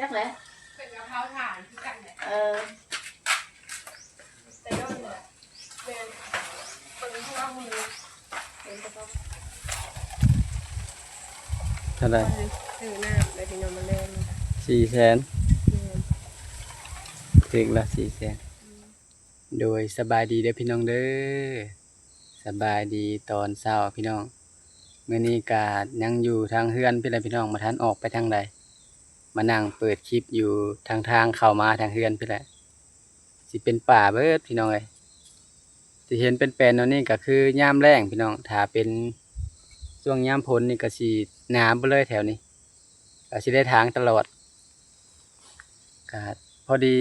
ກແຫຼະ ເພິ່ນກໍເຜົາຖ່ານຄືກັນແຫຼະ ເອີ ແຕ່ດົນແຫຼະ ແມ່ນ ເບິ່ງທົ່ວມື ເຫັນແຕ່ເຂົາ ເທົ່າໃດ? ຊື້ນ້ຳໄດ້ພີ່ນ້ອງມາແລງ ສີ່ແສນ ແມ່ນ ຖືກລະສີ່ແສນ ອືມ ໂດຍ ສະບາຍດີເດີພີ່ນ້ອງເດີ ສະບາຍດີຕອນເຊົ້າພີ່ນ້ອງ ມື້ນີ້ກະຍັງຢູ່ທາງເຮືອນພີ້ແຫຼະພີ່ນ້ອງ ບໍ່ທັນອອກໄປທາງໃດ ມານັ່ງເປີດຄລິບຢູ່ທາງທາງເຂົ້າມາທາງເຮືອນພີ້ແຫຼະ ຊິເປັນປ່າເບິດພີ່ນ້ອງເອີຍ ທີ່ເຫັນເປັນແປນແນວນີ້ກະຄືຍາມແລ້ງພີ່ນ້ອງ ຖ້າເປັນຊ່ວງຍາມຝົນນີ້ກະຊິໜາເບິດເລີຍແຖວນີ້ ກະຊິໄດ້ຖາງຕະຫຼອດ ກະພໍດີ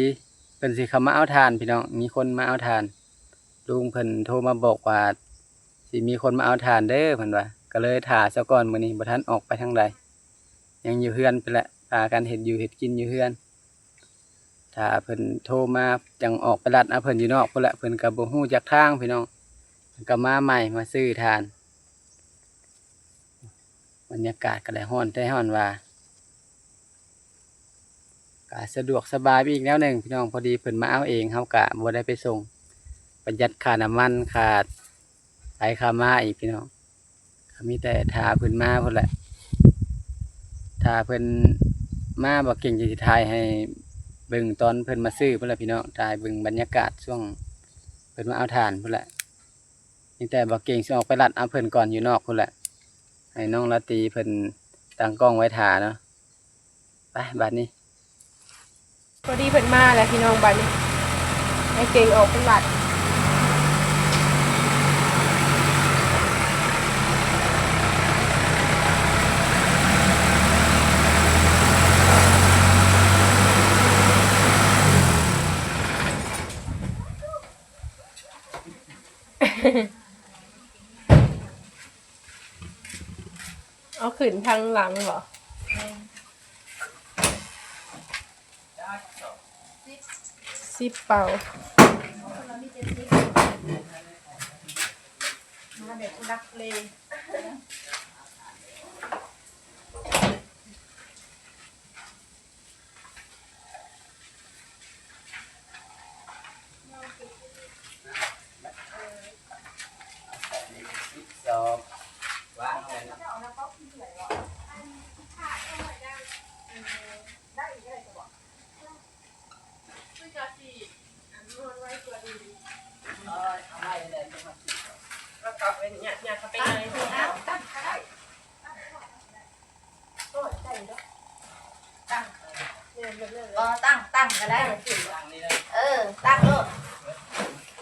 ເພິ່ນຊິເຂົ້າມາເອົາຖ່ານພີ່ນ້ອງ ມີຄົນມາເອົາຖ່ານ ລຸງເພິ່ນໂທມາບອກວ່າ ຊິມີຄົນມາເອົາຖ່ານເດີ ເພິ່ນວ່າ ກະເລີຍຖ້າຊະກ່ອນ ມື້ນີ້ບໍ່ທັນອອກໄປທາງໃດ ຍັງຢູ່ເຮືອນພຸ້ນແຫຼະ ພາກັນເຮັດຢູ່ເຮັດກິນຢູ່ເຮືອນ ຖ້າເພິ່ນໂທມາຈັ່ງອອກໄປລັດເອົາເພິ່ນຢູ່ນອກພຸ້ນແຫຼະ ເພິ່ນກະບໍ່ຮູ້ຈັກທາງພີ່ນ້ອງ ເພິ່ນກະມາໃໝ່ ມາຊື້ຖ່ານ. ບັນຍາກາດກໍໄດ້ຮ້ອນແທ້ຮ້ອນວ່າ ກໍສະດວກສະບາຍໄປອີກແນວໜຶ່ງພີ່ນ້ອງ ພໍດີເພິ່ນມາເອົາເອງ ເຮົາກໍບໍ່ໄດ້ໄປສົ່ງ ປະຢັດຄ່ານ້ຳມັນ ຄ່າໄປຄ່າມາອີກພີ່ນ້ອງ ກໍມີແຕ່ຖ້າເພິ່ນມາພຸ້ນແຫຼະ ຖ້າເພິ່ນມາ ບໍ່ເກັ່ງຈະຊິຖ່າຍໃຫ້ເບິ່ງຕອນເພິ່ນມາຊື້ພຸ້ນແຫຼະພີ່ນ້ອງ ຖ່າຍເບິ່ງບັນຍາກາດຊ່ວງເພິ່ນມາເອົາຖ່ານພຸ້ນແຫຼະ. ມີແຕ່ບໍ່ເກັ່ງຊິອອກໄປລັດເອົາເພິ່ນກ່ອນຢູ່ນອກພຸ້ນແຫຼະ ໃຫ້ນ້ອງລາຕີເພິ່ນຕັ້ງກ້ອງໄວ້ຖ້າເນາະ ໄປບາດນີ້ ພໍດີເພິ່ນມາແລ້ວພີ່ນ້ອງ ບາດນີ້ໃຫ້ເກັ່ງອອກໄປລັດ. ເອົາຂຶ້ນທາງຫຼັງບໍ່? ສິບເປົາ ມາແບບທຸລັກທຸເລ. ບໍ່ ຕັ້ງ ຕັ້ງກໍໄດ້ ເອີ ຕັ້ງໂລດ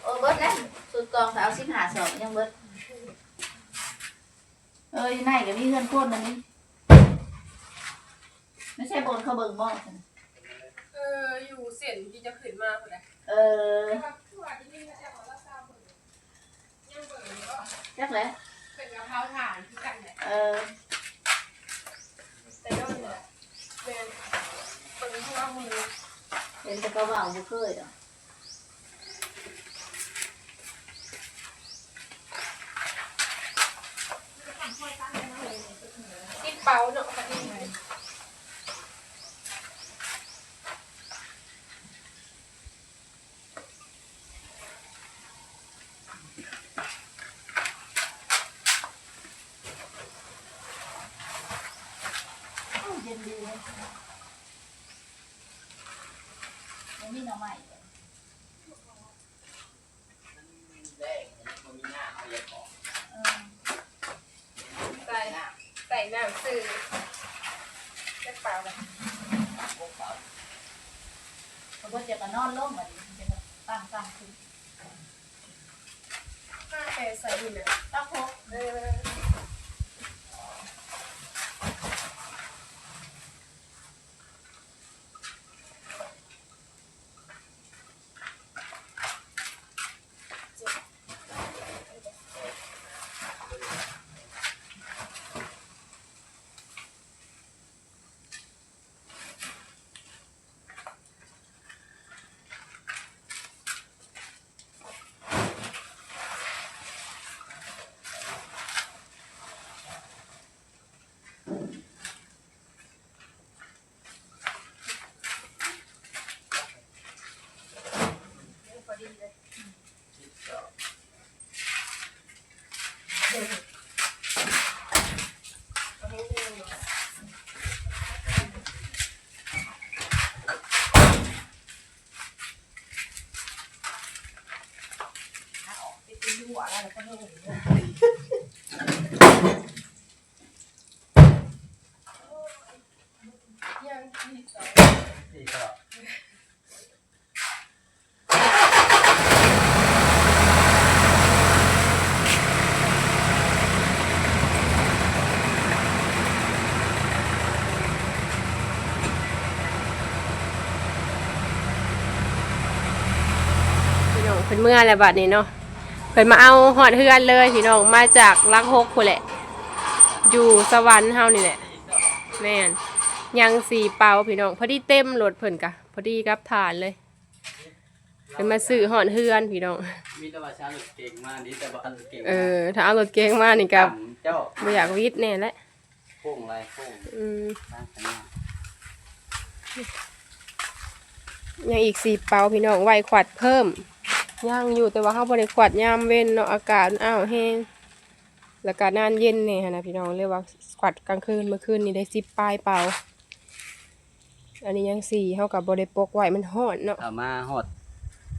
ໂອ້ ເບິດແລ້ວ ຊຸດກອງກໍເອົາສິບຫ້າສອບຍັງເບິດ ເອີ ຢູ່ໃນກໍມີເຮືອນຄົນອັນນີ້ ໄມ່ໃຊ່ບ່ອນເຂົາເບິ່ງບໍ່? ເອີ ຢູ່ເສັ້ນທີ່ຈະຂຶ້ນມາພຸ້ນແຫຼະ ເອີ ຈັກແຫຼະ ເພິ່ນກໍເຜົາຖ່ານຄືກັນແຫຼະ ເອີ ແຕ່ດົນແຫຼະ ແມ່ນ ເບິ່ງທົ່ວມື ເຫັນແຕ່ເຂົາເວົ້າ ບໍ່ເຄີຍດອກ ສິບເປົາເນາະ ເຢັນດີເນາະ ບໍ່ມີໜໍ່ໄມ້ ເອີ ໃສ່ ໃສ່ນ້ຳຊື່ ຈັກປາວລະ ເຂົາເບິດ ຈະກະນອນລົງ ບັດນີ້ຈະກະຕັ້ງ ຕັ້ງຂຶ້ນ ມາແຕ່ໃສນີ້ນະ ຕັກຫົກ ເອີ. ພີ່ນ້ອງ ເພິ່ນເມືອແລ້ວບາດນີ້ເນາະ. ເພິ່ນມາເອົາຮອດເຮືອນເລີຍພີ່ນ້ອງ ມາຈາກຫຼັກຫົກພຸ້ນແຫຼະ ຢູ່ສະຫວັນເຮົານີ້ແຫຼະ. ແມ່ນ ຍັງສີ່ເປົາພີ່ນ້ອງ ພໍດີເຕັມລົດເພິ່ນກະ ພໍດີກັບຖານເລີຍ. ເພິ່ນມາຊື້ຮອດເຮືອນພີ່ນ້ອງ ມີແຕ່ວ່າເອົາລົດເກັງມານີ້ ແຕ່ບໍ່ເອົາລົດເກັງ ເອີ ຖ້າເອົາລົດເກັງມານີ້ກະບໍ່ຢາກວິດແນ່ແຫຼະ. ໂຄ້ງຫຼາຍໂຄ້ງ ອືມ ຍັງອີກສີ່ເປົາພີ່ນ້ອງ ໄວ້ຂວັດເພີ່ມ ຍັງຢູ່ ແຕ່ວ່າເຮົາບໍ່ໄດ້ຂວັດຍາມເວັນເນາະ ອາກາດມັນອ້າວແຮງ ແລ້ວກະນານເຢັນແນ່ຫັ້ນນະພີ່ນ້ອງ ເລີຍວ່າຂວັດກາງຄືນ. ມື້ຄືນນີ້ໄດ້ສິບປາຍເປົາ ອັນນີ້ຍັງສີ່ ເຮົາກະບໍ່ໄດ້ປົກໄວ້ ມັນຮ້ອນເນາະ ເອົາມາຮອດ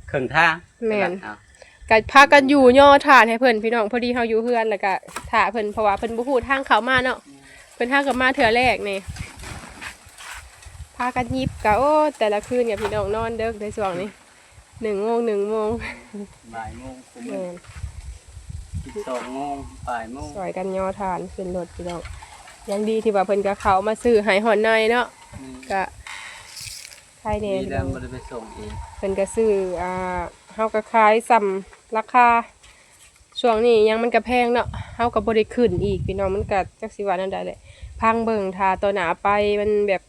ເຄິ່ງທາງ. ແມ່ນ ກະພາກັນຢູ່ຍໍຖ່ານໃຫ້ເພິ່ນພີ່ນ້ອງ ພໍດີເຮົາຢູ່ເຮືອນ ແລ້ວກະຖ້າເພິ່ນ ເພາະວ່າເພິ່ນບໍ່ຮູ້ທາງເຂົ້າມາເນາະ ເພິ່ນຫາກໍມາເທື່ອແລກນີ້ ພາກັນຫຍິບກະ ໂອ້ ແຕ່ລະຄືນກະພີ່ນ້ອງ ນອນເດິກໃນຊ່ວງນີ້ ໜຶ່ງໂມງ ໜຶ່ງໂມງ ບ່າຍໂມງ ແມ່ນ ສິບສອງໂມງ ບ່າຍໂມງ ຊ່ອຍກັນຍໍຖ່ານຂຶ້ນລົດພີ່ນ້ອງ. ຍັງດີທີ່ວ່າເພິ່ນກະເຂົ້າມາຊື້ໃຫ້ຮອດໃນເນາະ ອືມ ກະໄຄແນ່ ດີແລ້ວ ພີ່ນ້ອງ ບໍ່ໄດ້ໄປສົ່ງເອງ ເພິ່ນກະຊື້ ອ່າ ເຮົາກະຂາຍສ່ຳລາຄາ ຊ່ວງນີ້ຫຍັງມັນກະແພງເນາະ ເຮົາກະບໍ່ໄດ້ຂຶ້ນອີກພີ່ນ້ອງ ມັນກະຈັກຊິວ່າແນວໃດແຫຼະ ພັງເບິ່ງ ຖ້າຕໍ່ໜ້າໄປມັນແບບ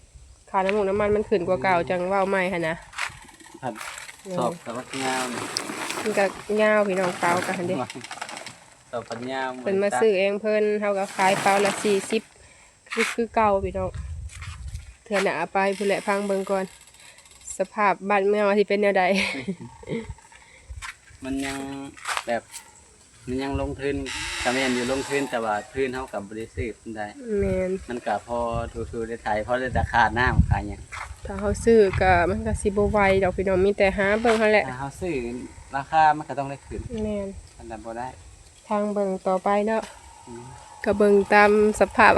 ຄ່ານ້ຳມັນ ນ້ຳມັນມັນຂຶ້ນກວ່າເກົ່າ ອືມ ຈັ່ງເວົ້າໃໝ່ຫັ້ນນະ. ພັດ ແມ່ນ ສອບກະຍາວ ມັນກະຍາວພີ່ນ້ອງ ເປົາກະຫັ້ນເດ້ ສອບພັດຍາວ ເພິ່ນມາຊື້ເອງເພິ່ນ ເຮົາກະຂາຍເປົາລະສີ່ສິບ ຄື ຄືເກົ່າພີ່ນ້ອງ ເທື່ອໜ້າໄປພຸ້ນແຫຼະ ຟັງເບິ່ງກ່ອນ ສະພາບບ້ານເມືອງວ່າຊິເປັນແນວໃດ. ມັນຍັງແບບ ມັນຍັງລົງທຶນ ກະແມ່ນຢູ່ລົງທຶນ ແຕ່ວ່າພື້ນເຮົາກະບໍ່ໄດ້ຊື້ປານໃດ ແມ່ນ ມັນກະພໍຖູໆໄຖໆ ພໍໄດ້ແຕ່ຄ່ານ້ຳຄ່າຫຍັງ ຖ້າເຮົາຊື້ກະ ມັນກະຊິບໍ່ໄຫວດອກພີ່ນ້ອງ ມີແຕ່ຫາເບິ່ງຫັ້ນແຫຼະ ຖ້າເຮົາຊື້ລາຄາມັນກະຕ້ອງໄດ້ຂຶ້ນ ແມ່ນ ອັນນັ້ນບໍ່ໄດ້ ທາງເບິ່ງຕໍ່ໄປເນາະ ອືມ ກະເບິ່ງຕາມສະພາບ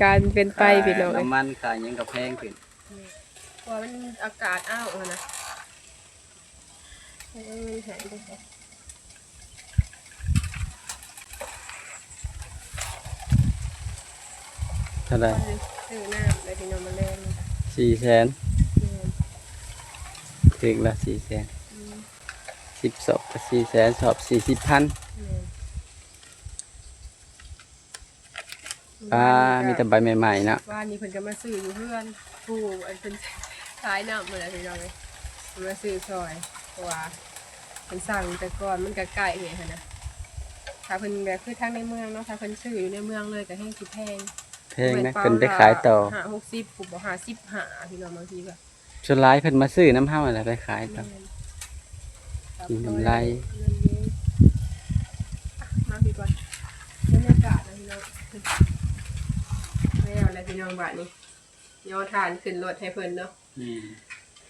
ການເປັນໄປພີ່ນ້ອງເອີຍ ນ້ຳມັນຄ່າຫຍັງກະແພງຂຶ້ນ ເພາະວ່າມັນອາກາດອ້າວຫັ້ນນະ ເອີ ເທົ່າໃດ ຊື້ນ້ຳໄດ້ພີ່ນ້ອງ ມາແລງນີ້ ສີ່ແສນ ແມ່ນ ຖືກລະສີ່ແສນ ອືມ ສິບສອບກະສີ່ແສນ ສອບສີ່ສິບພັນ ແມ່ນ ປ້າ ມີແຕ່ໃບໃໝ່ໆເນາະ ວານນີ້ເພິ່ນກະມາຊື້ຢູ່ເຮືອນ ຜູ້ອັນເພິ່ນຂາຍນ້ຳຫັ້ນແຫຼະພີ່ນ້ອງເອີຍ ເພິ່ນມາຊື້ຊ່ອຍ ເພາະວ່າເພິ່ນສັ່ງແຕ່ກ່ອນ ມັນກະໃກ້ຫັ້ນນະ ຖ້າເພິ່ນແບບຄືທາງໃນເມືອງເນາະ ຖ້າເພິ່ນຊື້ຢູ່ໃນເມືອງເລີຍກະແຮງຊິແພງ ແພງນະ ເພິ່ນໄດ້ຂາຍຕໍ່ ຫ້າຫົກສິບ ຜູ້ບໍ່ ຫ້າສິບຫ້າ ພີ່ນ້ອງ ບາງທີກະ ສ່ວນຫຼາຍເພິ່ນມາຊື້ນຳເຮົາຫັ້ນແຫຼະ ໄປຂາຍຕໍ່ ແມ່ນ ກິນກຳໄລ ມາພີ້ກ່ອນ ບັນຍາກາດນະພີ່ນ້ອງ ແລ້ວແຫຼະພີ່ນ້ອງ ບາດນີ້ຍໍຖ່ານຂຶ້ນລົດໃຫ້ເພິ່ນເນາະ ແມ່ນ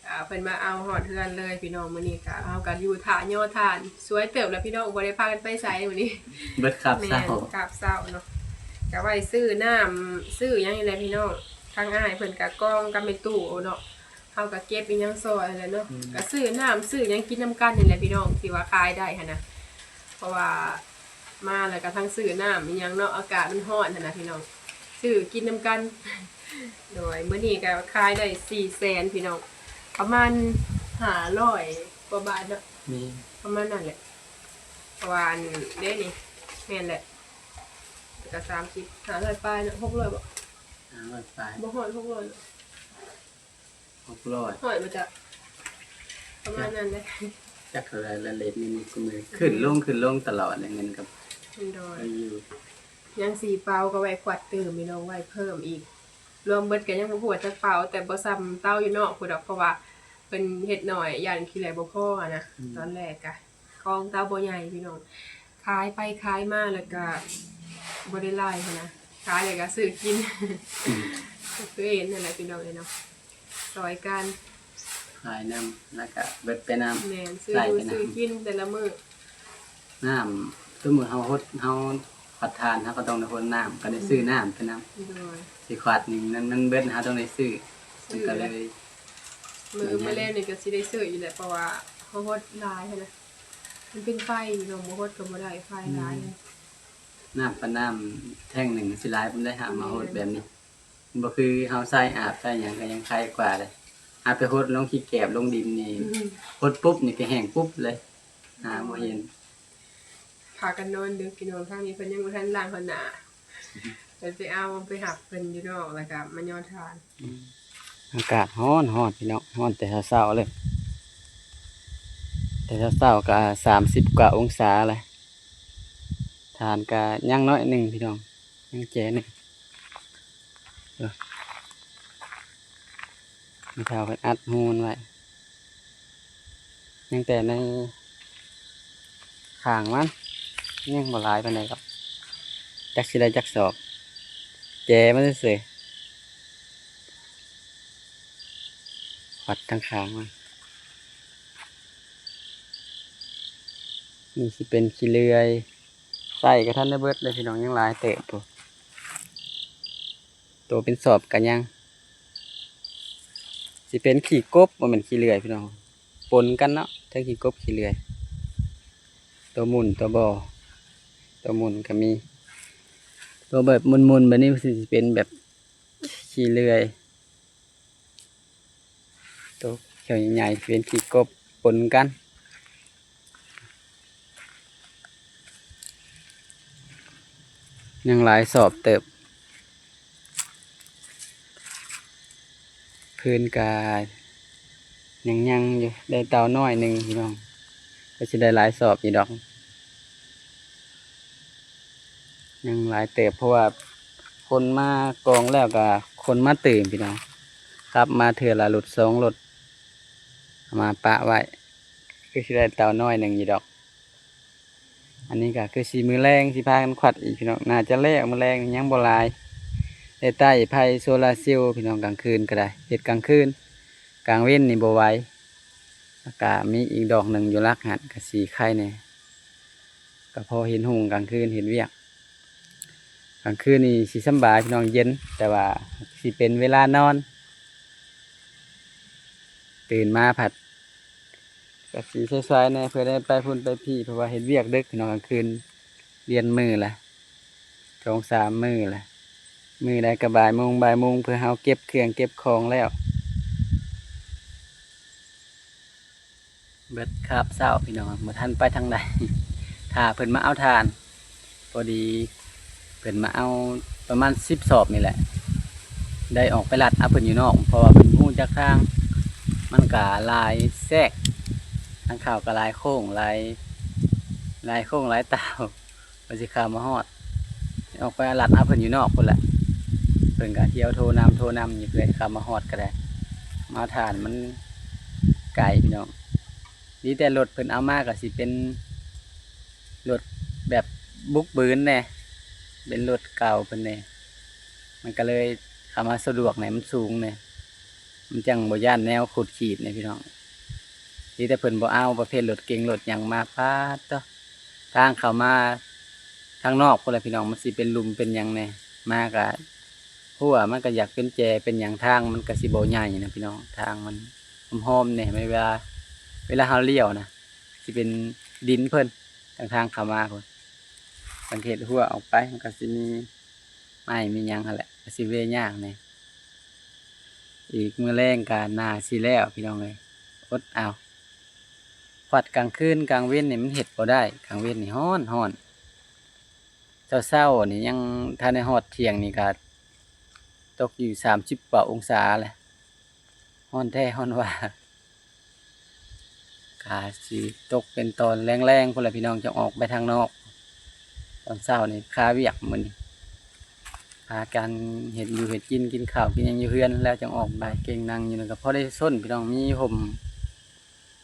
ອ່າ ເພິ່ນມາເອົາຮອດເຮືອນເລີຍພີ່ນ້ອງ ມື້ນີ້ກະ ເຮົາກະຢູ່ຖ້າຍໍຖ່ານ ສວຍເຕີບແລ້ວພີ່ນ້ອງ ບໍ່ໄດ້ພາກັນໄປໃສມື້ນີ້ ເບິດຄາບເຊົ້າ ແມ່ນ ຄາບເຊົ້າເນາະ ກະໄວ້ຊື້ນ້ຳ ຊື້ຫຍັງນີ້ແຫຼະພີ່ນ້ອງ ທາງອ້າຍເພິ່ນກະກອງກັບແມ່ຕູ້ເນາະ ເຮົາກະເກັບອີ່ຫຍັງຊ່ອຍຫັ້ນແຫຼະເນາະ ອືມ ກະຊື້ນ້ຳຊື້ຫຍັງກິນນຳກັນນີ້ແຫຼະພີ່ນ້ອງ ທີ່ວ່າຂາຍໄດ້ຫັ້ນນະ ເພາະວ່າມາແລ້ວກະທັງຊື້ນ້ຳອີ່ຫຍັງເນາະ ອາກາດມັນຮ້ອນຫັ້ນນະພີ່ນ້ອງ ຊື້ກິນນຳກັນ ໂດຍ ມື້ນີ້ກະຂາຍໄດ້ສີ່ແສນພີ່ນ້ອງ ປະມານຫ້າຮ້ອຍກວ່າບາດເນາະ ແມ່ນ ປະມານນັ້ນແຫຼະ ເພາະວ່າອັນເດ້ນີ້ ແມ່ນແຫຼະ ກະສາມສິບ ຫ້າຮ້ອຍປາຍເນາະ ຫົກຮ້ອຍບໍ່ ຫ້າຮ້ອຍປາຍ ບໍ່ຮອດຫົກຮ້ອຍເນາະ ຫົກຮ້ອຍ ຮອດບໍ່ຈັກ ປະມານນັ້ນແຫຼະ ຈັກເທົ່າໃດລະ ເລດນີ້ ມື້ນີ້ຂຶ້ນລົງ ຂຶ້ນລົງຕະຫຼອດແຫຼະ ເງິນກະ ໂດຍ ຍັງສີ່ເປົາ ກະໄວ້ຂວັດຕື່ມພີ່ນ້ອງ ໄວ້ເພີ່ມອີກ ລວມເບິດກະຍັງບໍ່ຮູ້ວ່າຈັກເປົາ ແຕ່ບໍ່ສ່ຳເຕົາຢູ່ນອກພຸ້ນດອກ ເພາະວ່າເພິ່ນເຮັດໜ້ອຍ ຢ້ານຂີ້ເຫຼືອບໍ່ພໍຫັ້ນນະ ອືມ ຕອນແລກກະ ຂອງເຕົາບໍ່ໃຫຍ່ພີ່ນ້ອງ ຂາຍໄປຂາຍມາແລ້ວກະບໍ່ໄດ້ຫຼາຍຫັ້ນນະ ຂາຍແລ້ວກະຊື້ກິນ ຄືເຫັນຫັ້ນແຫຼະພີ່ນ້ອງເອີຍເນາະ ຊ່ອຍກັນ ຂາຍນຳ ແລ້ວກະເບິດໄປນຳ ແມ່ນ ຊື້ຢູ່ຊື້ກິນແຕ່ລະມື້ ນ້ຳ ສົມມຸດເຮົາຫົດ ເຮົາຂວັດຖ່ານ ເຮົາກະຕ້ອງໄດ້ຫົດນ້ຳ ກະໄດ້ຊື້ນ້ຳໄປນຳ ໂດຍ ຊິຂວັດນີ້ມັນ ມັນເບິດ ເຮົາຕ້ອງໄດ້ຊື້ ມັນກໍເລີຍ ມື້ ມື້ແລງນີ້ກໍຊິໄດ້ຊື້ອີກແຫຼະ ເພາະວ່າເຮົາຫົດຫຼາຍຫັ້ນນະ ມັນເປັນໄຟເນາະ ບໍ່ຫົດກໍບໍ່ໄດ້ ໄຟຫຼາຍ. ອືມ ນ້ຳປານນ້ຳແທ້ງໜຶ່ງຊິຫຼາຍປານໃດຫາມາຫົດແບບນີ້ ບໍ່ຄືເຮົາໃຊ້ອາບໃຊ້ຫຍັງກໍຍັງໄຄກວ່າເດ້ ຫາໄປຫົດລົງຂີ້ແກບລົງດິນນີ້ ອືມ ຫົດປຸບນີ້ກໍແຫ້ງປຸບເລີຍ ຫາບໍ່ເຫັນ. ພາກັນນອນດຶກພີ່ນ້ອງ ທາງນີ້ເພິ່ນຍັງບໍ່ທັນລ້າງຫົວໜ້າ ເພິ່ນໄປເອົາໄປຮັບເພິ່ນຢູ່ນອກ ແລ້ວກໍມາຍໍທານ. ອືມ ອາກາດຮ້ອນໆ ພີ່ນ້ອງ ຮ້ອນແຕ່ເຊົ້າໆ ເລີຍ ແຕ່ເຊົ້າໆ ກໍສາມສິບກວ່າອົງສາແຫຼະ ທານກໍຍັງໜ້ອຍໜຶ່ງພີ່ນ້ອງ ຍັງແຈໜຶ່ງ ເອີ ແມ່ເຖົ້າເພິ່ນອັດຮູມັນໄວ້ ຍັງແຕ່ໃນຂ້າງມັນ ຍັງບໍ່ຫຼາຍປານໃດດອກ ຈັກຊິໄດ້ຈັກສອບ ແຈມັນຊື່ໆ ວັດທາງຂ້າງມັນ ນີ້ຊິເປັນຂີ້ເລື່ອຍ ໃສ່ກໍທັນໄດ້ເບິດເລີຍພີ່ນ້ອງ ຍັງຫຼາຍເຕີບພຸ້ນ ໂຕເປັນສອບກໍຍັງ ຊິເປັນຂີ້ກົບ ບໍ່ແມ່ນຂີ້ເລື່ອຍພີ່ນ້ອງ ປົນກັນເນາະ ທັງຂີ້ກົບຂີ້ເລື່ອຍ ໂຕໝຸ່ນໂຕບໍ່ ໂຕໝຸ່ນກໍມີ ໂຕແບບໝຸ່ນໆ ແບບນີ້ຊິເປັນແບບຂີ້ເລື່ອຍ ໂຕຂຽວໃຫຍ່ໆ ເປັນຂີ້ກົບປົນກັນ ຍັງຫຼາຍສອບເຕີບ ພື້ນກະຍັງໆ ຢູ່ ໄດ້ເຕົານ້ອຍໜຶ່ງພີ່ນ້ອງ ກໍຊິໄດ້ຫຼາຍສອບຢູ່ດອກ. ຍັງຫຼາຍເຕີບ ເພາະວ່າຄົນມາກອງແລ້ວກໍຄົນມາຕື່ມພີ່ນ້ອງ ຂັບມາເທື່ອລະລົດສອງລົດ ເອົາມາປະໄວ້ ຄືຊິໄດ້ເຕົານ້ອຍໜຶ່ງຢູ່ດອກ. ອັນນີ້ກໍຄືຊິມື້ແລງຊິພາກັນຂວັດອີກພີ່ນ້ອງ ໜ້າຈະແລ້ວມື້ແລງ ຍັງບໍ່ຫຼາຍ ໄດ້ໄຕ້ໄຟໂຊລາເຊວພີ່ນ້ອງ ກາງຄືນກໍໄດ້ ເຮັດກາງຄືນ ກາງເວັນນີ້ບໍ່ໄຫວ. ແລ້ວກະມີອີກດອກໜຶ່ງຢູ່ຫຼັກຫັ້ນ ກະຊິໄຄແດ່ ກະພໍເຫັນຮຸ່ງກາງຄືນເຮັດວຽກ. ກາງຄືນນີ້ຊິສຳບາຍພີ່ນ້ອງ ເຢັນ ແຕ່ວ່າຊິເປັນເວລານອນ ຕື່ນມາພັດກະຊິສາຍໆແດ່ ເພື່ອໄດ້ໄປພຸ້ນໄປພີ້ ເພາະວ່າເຮັດວຽກເດິກພີ່ນ້ອງ ກາງຄືນລຽນມື້ລະ ສອງສາມມື້ລະ ມື້ໃດກໍບ່າຍໂມງ ບ່າຍໂມງ ເພື່ອເຮົາເກັບເຄື່ອງເກັບຂອງແລ້ວ. ເບິດຄາບເຊົ້າພີ່ນ້ອງ ບໍ່ທັນໄປທາງໃດ ຖ້າເພິ່ນມາເອົາຖ່ານ ພໍດີເພິ່ນມາເອົາປະມານສິບສອບນີ້ແຫຼະ ໄດ້ອອກໄປລັດເອົາເພິ່ນຢູ່ນອກ ເພາະວ່າເພິ່ນຮູ້ຈັກທາງ ມັນກະຫຼາຍແຊກ ທາງເຂົ້າກະຫຼາຍໂຄ້ງ ຫຼາຍ ຫຼາຍໂຄ້ງຫຼາຍຕ່າວ. ເພິ່ນຊິເຂົ້າມາຮອດ ອອກໄປລັດເອົາເພິ່ນຢູ່ນອກພຸ້ນແຫຼະ ເພິ່ນກະທ່ຽວໂທນຳໂທນຳຢູ່ ເພື່ອເຂົ້າມາຮອດກໍໄດ້ ມາຖ່ານມັນໄກພີ່ນ້ອງ. ດີແຕ່ລົດເພິ່ນເອົາມາກໍຊິເປັນລົດແບບບຸກບືນແດ່ ເປັນລົດເກົ່າເພິ່ນແດ່ ມັນກໍເລີຍເຂົ້າມາສະດວກແດ່ ມັນສູງແດ່ ມັນຈັ່ງບໍ່ຢ້ານແນວຂູດຂີດແດ່ພີ່ນ້ອງ. ດີແຕ່ເພິ່ນບໍ່ເອົາປະເພດລົດເກັງລົດຫຍັງມາ ປາດໂທ້ ທາງເຂົ້າມາທາງນອກພຸ້ນແຫຼະພີ່ນ້ອງ ມັນຊິເປັນຫຼຸມເປັນຫຍັງແດ່ ມາກະຮົ້ວ ມັນກະຢາກເປັນແຈເປັນຫຍັງ ທາງມັນກະຊິບໍ່ໃຫຍ່ນະພີ່ນ້ອງ ທາງມັນຫອມໆແດ່ ເວລາ ເວລາເຮົາລ້ຽວນະ ຊິເປັນດິນເພິ່ນ ທາງ ທາງເຂົ້າມາພຸ້ນ ສັງເກດຮົ້ວອອກໄປ ມັນກະຊິມີໄມ້ມີຫຍັງຫັ້ນແຫຼະ ກະຊິເວຍາກແດ່. ອີກມື້ແລງກະໜ້າຊິແລ້ວພີ່ນ້ອງເອີຍ ອົດເອົາ ຂວັດກາງຄືນກາງເວັນນີ້ມັນເຮັດບໍ່ໄດ້ ກາງເວັນນີ້ຮ້ອນໆ ເຊົ້າໆນີ້ຍັງທັນໄດ້ຮອດທ່ຽງນີ້ກະຕົກຢູ່ສາມສິບກວ່າອົງສາແຫຼະ ຮ້ອນແທ້ຮ້ອນວ່າ. ກະຊິຕົກເປັນຕອນແລງໆພຸ້ນແຫຼະພີ່ນ້ອງ ຈັ່ງອອກໄປທາງນອກ ຕອນເຊົ້ານີ້ຄາວຽກມື້ນີ້ ພາກັນເຮັດຢູ່ເຮັດກິນ ກິນເຂົ້າກິນຫຍັງຢູ່ເຮືອນ ແລ້ວຈັ່ງອອກໄປ. ເກັ່ງນັ່ງຢູ່ນັ້ນກໍພໍໄດ້ຊົນພີ່ນ້ອງ ມີຮົ່ມ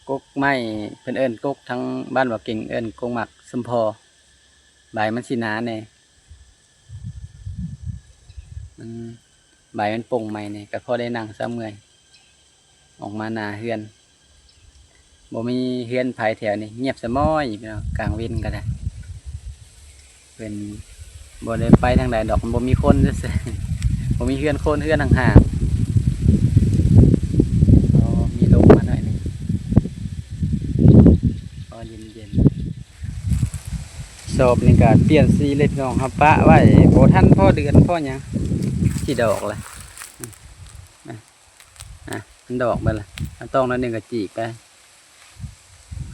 ກົກໄມ້ ເພິ່ນເອີ້ນກົກ ທາງບ້ານວ່າເກັ່ງເອີ້ນກົກໝາກສົມພໍ ໃບມັນຊິໜາແດ່ ມັນ ໃບມັນປົ່ງໃໝ່ນີ້ ກໍພໍໄດ້ນັ່ງຊະເມື່ອຍ ອອກມາໜ້າເຮືອນ ບໍ່ມີເຮືອນໃຜແຖວນີ້ ງຽບສະໝ້ອຍພີ່ນ້ອງ ກາງເວັນກໍໄດ້ ເພິ່ນບໍ່ໄດ້ໄປທາງໃດດອກ ມັນບໍ່ມີຄົນຊື່ໆ ບໍ່ມີເຮືອນຄົນ ເຮືອນຫ່າງໆ. ດອກນີ້ກໍປ່ຽນສີເລີຍພີ່ນ້ອງ, ເຮົາປະໄວ້ບໍ່ທັນພໍເດືອນພໍຫຍັງ ຊິດອກລະ. ອາ ອາ ມັນດອກເບິດລະ, ເອົາຕອງໜ້ອຍໜຶ່ງກໍຈີກໄປ.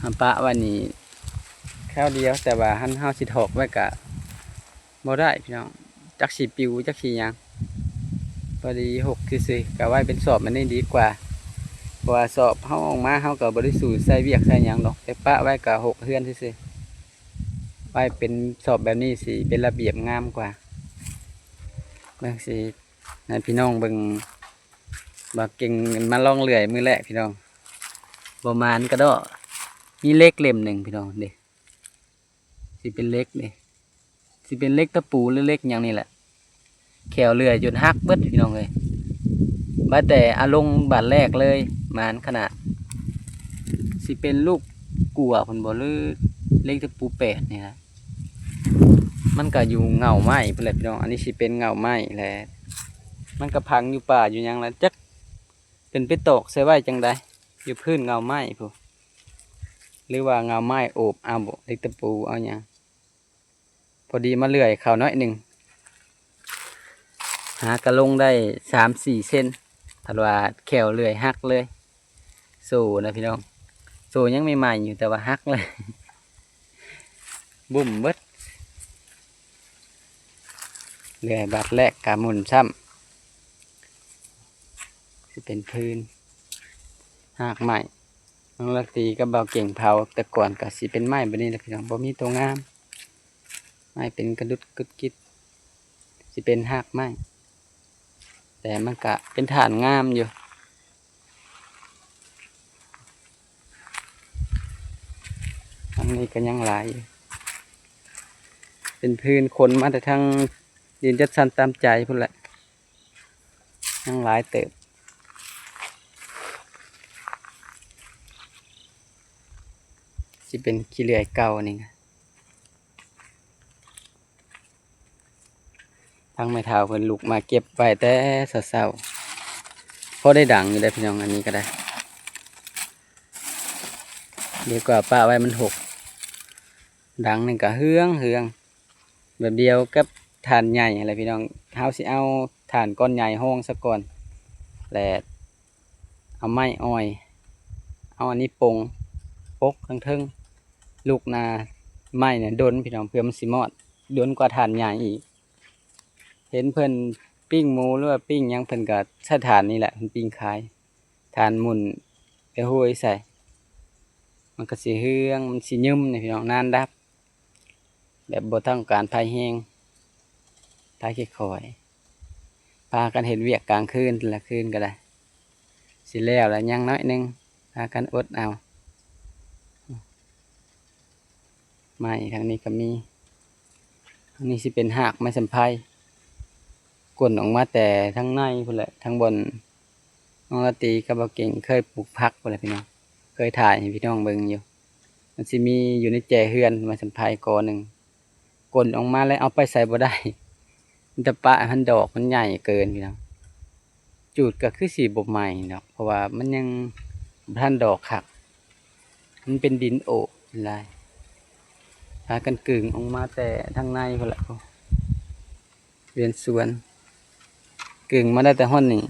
ເຮົາປະໄວ້ນີ້ຄາວດຽວ, ແຕ່ວ່າຄັນເຮົາຊິຖອກໄວ້ກໍບໍ່ໄດ້ພີ່ນ້ອງ, ຈັກຊິປິວຈັກຊິຫຍັງ. ພໍດີຫົກຊື່ໆ ກໍໄວ້ເປັນສອບແບບນີ້ດີກວ່າ, ເພາະວ່າສອບເຮົາອອກມາ ເຮົາກໍບໍ່ໄດ້ສູໃສ່ວຽກໃສ່ຫຍັງດອກ, ແຕ່ປະໄວ້ກໍຫົກເຮືອນຊື່ໆ. ໄວ້ເປັນສອບແບບນີ້ຊິເປັນລະບຽບງາມກວ່າ. ເບິ່ງ ຊິໃຫ້ພີ່ນ້ອງເບິ່ງ ບ່າວເກັ່ງມາລອງເລື່ອຍມື້ແລກພີ່ນ້ອງ, ບໍ່ໝານກະດໍ້. ມີເຫຼັກເຫຼັ້ມໜຶ່ງພີ່ນ້ອງເດ້, ຊິເປັນເຫຼັກເດ້, ຊິເປັນເຫຼັກຕະປູ ຫຼື ເຫຼັກຫຍັງນີ້ແຫຼະ. ແຂ້ວເລື່ອຍຈົນຫັກເບິດພີ່ນ້ອງເອີຍ, ບາດແຕ່ເອົາລົງບາດແລກເລີຍ ໝານຂະໜາດ. ຊິເປັນລູກກົວພຸ້ນບໍ່ ຫຼື ເຫຼັກຕະປູແປດນີ້ລະ. ມັນກະຢູ່ເຫງົ້າໄມ້ພຸ້ນແຫຼະພີ່ນ້ອງ, ອັນນີ້ຊິເປັນເຫງົ້າໄມ້ແຫຼະ. ມັນກະຝັງຢູ່ປ່າຢູ່ຫຍັງລະ ຈັກເປັນໄປຕອກໃສ່ໄວ້ຈັ່ງໃດ ຢູ່ພື້ນເຫງົ້າໄມ້ພຸ້ນ ຫຼືວ່າເຫງົ້າໄມ້ໂອບເອົາເຫຼັກຕະປູເອົາຫຍັງ. ພໍດີມາເລື່ອຍເຂົ້າໜ້ອຍໜຶ່ງ, ຫາກະລົງໄດ້ສາມສີ່ເຊັນ, ພັດວ່າແຂ້ວເລື່ອຍຫັກເລີຍ. ໂສ້ນະພີ່ນ້ອງ, ໂສ້ຍັງໃໝ່ໆຢູ່ ແຕ່ວ່າຫັກເລີຍ, ບຸ້ມເບິດ. ເລື່ອຍບາດແລກກະໝຸ່ນຊ້ຳ, ຊິເປັນພື້ນຮາກໄມ້. ນ້ອງລາຕີກັບບ່າວເກັ່ງເຜົາແຕ່ກ່ອນກໍຊິເປັນໄມ້ແບບນີ້ແຫຼະພີ່ນ້ອງ, ບໍ່ມີໂຕງາມ, ໄມ້ເປັນກະດຸດກຸດກິດ, ຊິເປັນຮາກໄມ້, ແຕ່ມັນກະເປັນຖ່ານງາມຢູ່. ທາງນີ້ກໍຍັງຫຼາຍຢູ່, ເປັນພື້ນຂົນມາແຕ່ທາງດິນຈັດສັນຕາມໃຈພຸ້ນແຫຼະ. ຍັງຫຼາຍເຕີບ, ຊິເປັນຂີ້ເລື່ອຍເກົ່ານີ້ນະ. ທາງແມ່ເຖົ້າເພິ່ນລຸກມາເກັບໄວ້ແຕ່ເຊົ້າໆ, ພໍໄດ້ດັງຢູ່ເດ້ພີ່ນ້ອງ, ອັນນີ້ກໍໄດ້. ດີກວ່າປະໄວ້ມັນຫົກ, ດັງນີ້ກໍເຮືອງໆ. ແບບດຽວກັບຖ່ານໃຫຍ່ຫັ້ນແຫຼະພີ່ນ້ອງ. ເຮົາຊິເອົາຖ່ານກ້ອນໃຫຍ່ຮອງຊະກ່ອນ ແລະ ເອົາໄມ້ອອຍ ເອົາອັນນີ້ປົງ ປົກທາງເທິງ. ລຸກໜ້າໄມ້ນະດົນພີ່ນ້ອງ, ເພື່ອມັນຊິມອດ, ດົນກວ່າຖ່ານໃຫຍ່ອີກ. ເຫັນເພິ່ນປີ້ງໝູ ຫຼືວ່າປີ້ງຫຍັງ ເພິ່ນກໍໃຊ້ຖ່ານນີ້ແຫຼະ ເພິ່ນປີ້ງຂາຍ. ຖ່ານໝຸ່ນໄປໂຮຍໃສ່ ມັນກໍຊິເຮືອງ, ມັນຊິຍຶມນີ້ພີ່ນ້ອງ, ນານດັບ. ແບບບໍ່ຕ້ອງການໄຟແຮງ, ໄຟຄ່ອຍໆ. ພາກັນເຮັດວຽກກາງຄືນ, ແຕ່ລະຄືນກໍໄດ້. ຊິແລ້ວລະ ຍັງໜ້ອຍໜຶ່ງ, ພາກັນອົດເອົາ. ໄມ້ທາງນີ້ກໍມີ, ທາງນີ້ຊິເປັນຮາກໄມ້ສຳໄພ ກົ້ນອອກມາແຕ່ທາງໃນພຸ້ນແຫຼະ, ທາງບ່ອນນ້ອງລາຕີກັບບ່າວເກັ່ງເຄີຍປູກຜັກພຸ້ນແຫຼະພີ່ນ້ອງ, ເຄີຍຖ່າຍໃຫ້ພີ່ນ້ອງເບິ່ງຢູ່. ມັນຊິມີຢູ່ໃນແຈເຮືອນ ໄມ້ສຳໄພກໍໜຶ່ງ, ກົ້ນອອກມາແລ້ວເອົາໄປໃສບໍ່ໄດ້, ມີແຕ່ປະໃຫ້ມັນດອກມັນໃຫຍ່ເກີນພີ່ນ້ອງ. ຈູດກໍຄືຊິບໍ່ໄໝ້ດອກ ເພາະວ່າມັນຍັງບໍ່ທັນດອກຄັກ, ມັນເປັນດິນໂອບຫຼາຍ. ພາກັນກຶງອອກມາແຕ່ທາງໃນພຸ້ນລະ, ເຮືອນສວນ, ກຶງມາໄດ້ແຕ່ຮອດນີ້.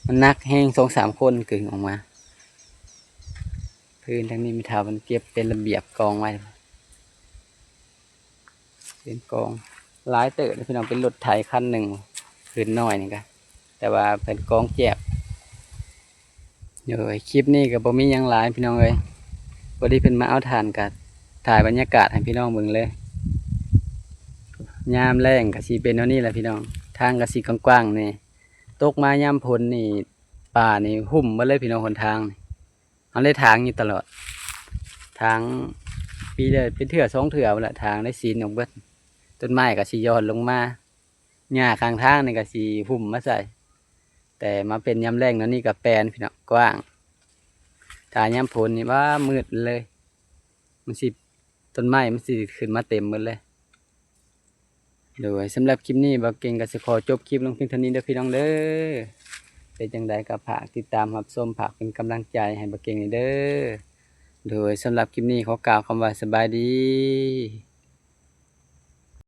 ມັນໜັກແຮງ, ສອງສາມຄົນກຶງອອກມາ. ພື້ນທາງນີ້ແມ່ເຖົ້າເພິ່ນເກັບເປັນລະບຽບກອງໄວ້. ເປັນກອງຫຼາຍເຕີບເດ້ພີ່ນ້ອງ, ເປັນລົດໄຖຄັນໜຶ່ງ ຄືນນ້ອຍນີ້ກະ, ແຕ່ວ່າເພິ່ນກອງແຈບ. ໂດຍ ຄລິບນີ້ກະບໍ່ມີຫຍັງຫຼາຍພີ່ນ້ອງເອີຍ, ພໍດີເພິ່ນມາເອົາຖ່ານ ກະຖ່າຍບັນຍາກາດໃຫ້ພີ່ນ້ອງເບິ່ງເລີຍ. ຍາມແລ້ງກະຊິເປັນແນວນີ້ແຫຼະພີ່ນ້ອງ, ທາງກະຊິກວ້າງໆແດ່. ຕົກມາຍາມຝົນນີ້ ປ່ານີ້ຫຸ້ມເບິດເລີຍພີ່ນ້ອງ, ຫົນທາງນີ້ ເຮົາເລີຍຖາງຢູ່ຕະຫຼອດ, ຖາງປີລະເປັນເທື່ອສອງເທື່ອພຸ້ນລະ, ຖາງໄດ້ຊີ້ນອອກເບິດ. ຕົ້ນໄມ້ກໍຊິຢ່ອນລົງມາ, ຫຍ້າຂ້າງທາງນີ້ກໍຊິຫຸ້ມມາໃສ່, ແຕ່ມາເປັນຍາມແລ້ງແນວນີ້ກໍແປນພີ່ນ້ອງ, ກວ້າງ. ຖ້າຍາມຝົນນີ້ ວ້າ ມືດເລີຍ, ມັນຊິ ຕົ້ນໄມ້ມັນຊິຂຶ້ນມາເຕັມໝົດເລີຍ. ໂດຍ ສຳລັບຄລິບນີ້ ບ່າວເກັ່ງກໍຊິຂໍຈົບຄລິບລົງພຽງເທົ່ານີ້ເດີພີ່ນ້ອງເດີ. ເປັນຈັ່ງໃດກໍຝາກຕິດຕາມຮັບຊົມ, ຝາກເປັນກຳລັງໃຈໃຫ້ບ່າວເກັ່ງແດ່ເດີ. ໂດຍ ສຳລັບຄລິບນີ້ ຂໍກ່າວຄຳວ່າສະບາຍດີ.